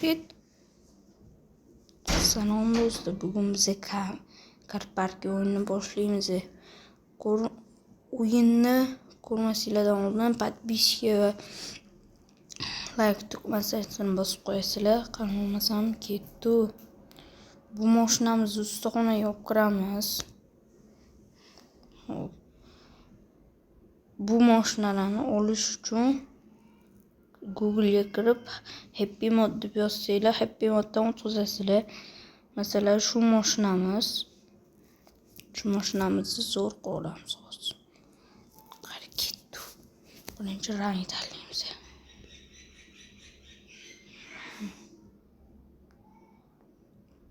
Привет. Salom do'stlar. Bugun biza Car Park o'yinini boshlaymiz. O'yinni ko'rmasinglardan oldin подписка va like tugmasini bosib qo'yasizlar. Qani bo'lmasam ketdi. Bu mashinamizni ustaxonaga olib kiramiz. Hop. Bu mashinalarni olish uchun Google'ga kirib Happy Mod deb yozsanglar, Happy Moddan o'tkazasizlar. Masalan, shu mashinamiz. Shu mashinamizni zo'r qilamiz hozir. Qara ketdi. Birinchi rang tanlaymiz.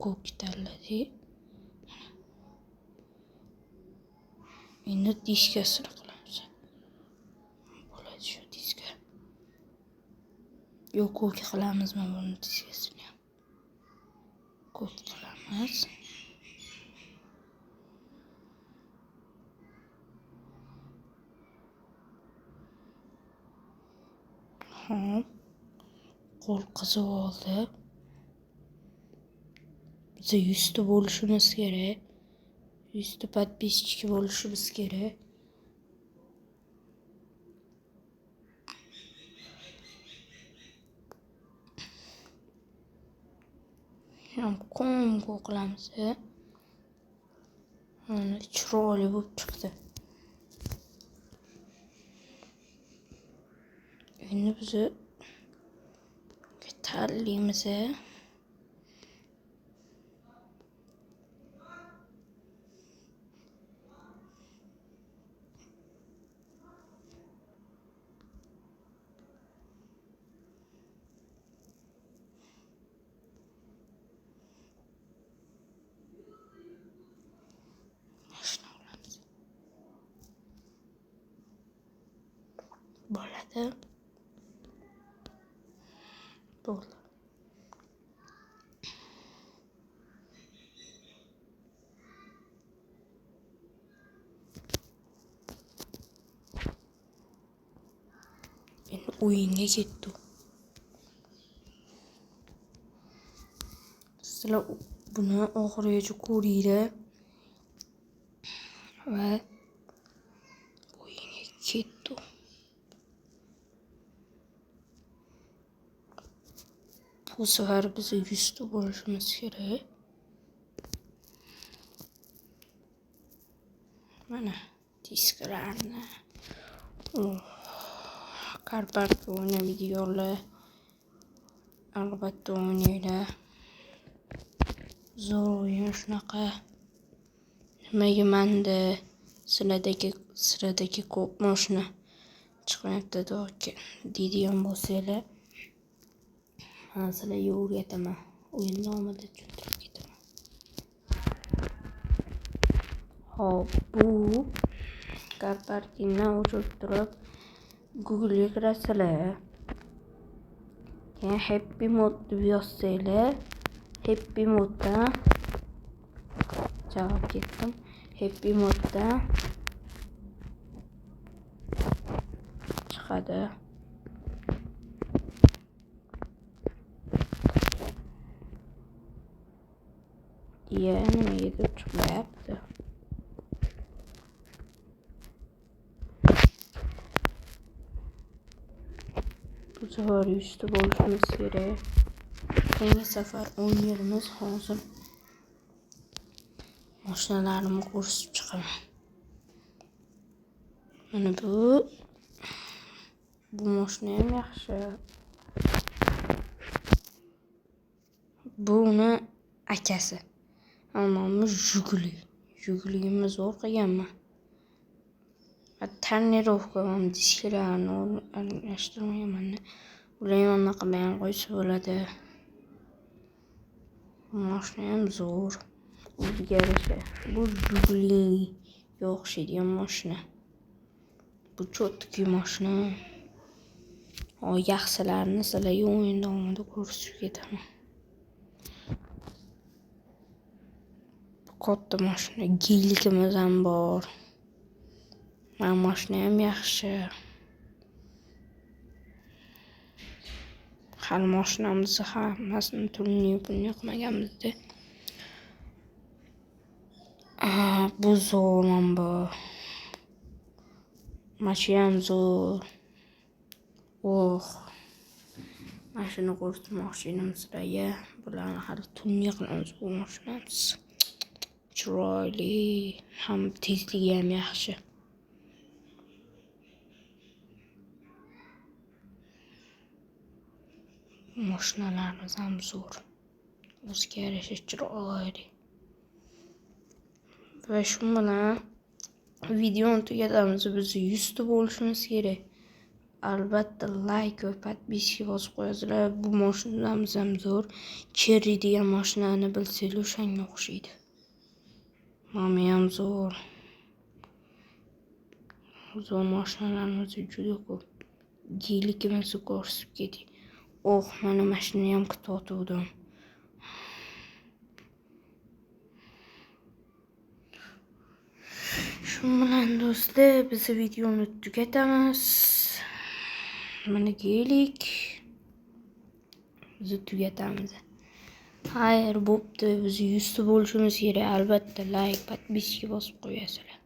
Ko'k tanladik. Endi diskasini qilamiz. Bo'ladi shu diska. Yo'q, ko'k qilamizmi buni diskasini ham? Ko'k qilamiz. Hop. Qo'l qizib oldi. Biza 100 ta bo'lishimiz kerak. 100 ta подписчик bo'lishimiz kerak. Ham ko'm-ko'k qilamiz. Mana chiroyli bo'lib chiqdi. Endi biza tanlaymiz. Mashina olamiz. Bo'ladi. Bo'ldi. Endi o'yinga ketdi. Sizlar buni oxirigacha ko'ringlar va o'yinga ketdi. Bu safar biz 100 ta bo'lishimiz kerak. Mana disklarni. Car Park o'ynaydiganlar albatta o'ynanglar. Zo'r o'yin shunaqa. Nimaga menda sizlardagi ko'p mashina chiqmayapti deydigan bo'lsanglar, man sizlarga o'rgataman. O'yin nomida tushuntirib ketaman. Hop, bu Car Parkingdan o'chirib turib Google'ga kirasizlar. Keyin Happy Mod deb yozsanglar, Happy Moddan javob ketdim. Happy Moddan chiqadi. Iya, nimaga deb chiqmayapti. Bu safar 100 ta bo'lishimiz kerak. Keyingi safar o'ynaymiz. Hozir mashinalarimni ko'rsatib chiqaman. Mana bu mashina ham yaxshi. Bu uni akasi. Nomi Jiguli. Jiguligimni zo'r qilganman. Tonirovka ham disklarni almashtirmaganman. Ular ham anaqa bilan qo'ysa bo'ladi. Bu mashina ham zo'r. O'ziga yarasha. Bu Jiguliga o'xshaydigan mashina. Bu cho'tki mashina. Yaxshilarini sizlarga o'yin davomida ko'rsatib ketaman. Bu katta mashina, Gelikimiz ham bor. Mana mashina ham yaxshi. Hali mashinamizni hammasini tunni pulni qilmaganmizda. Bu zo'r mana bu. Mashinam zo'r. Oh. Mashina ko'rsatmoqchi edim sizlarga. Bularni hali tunni qilamiz bu mashinamiz. Chiroyli, ham tezligi ham yaxshi. Mashinalarimiz ham zo'r. O'ziga yarasha chiroyli. Va shu bilan videoni tugatamiz. Biz 100 ta bo'lishimiz kerak. Albatta like va podpiska bosib qo'yasizlar. Bu mashinamiz ham zo'r. Cherry degan mashinani bilsanglar o'shanga o'xshaydi. Mana ham zo'r. Zo'r mashinalarimiz juda ko'p. Gelikimizni ko'rsatib keting. Oh, mana mashinani ham kutayotgandim. Shu bilan do'stlar, biz videoni tugatamiz. Mana gelik. Biz tugatamiz. Xayr, bo'pti. Biz 100 ta bo'lishimiz kerak. Albatta like, podpiska bosib qo'yasizlar.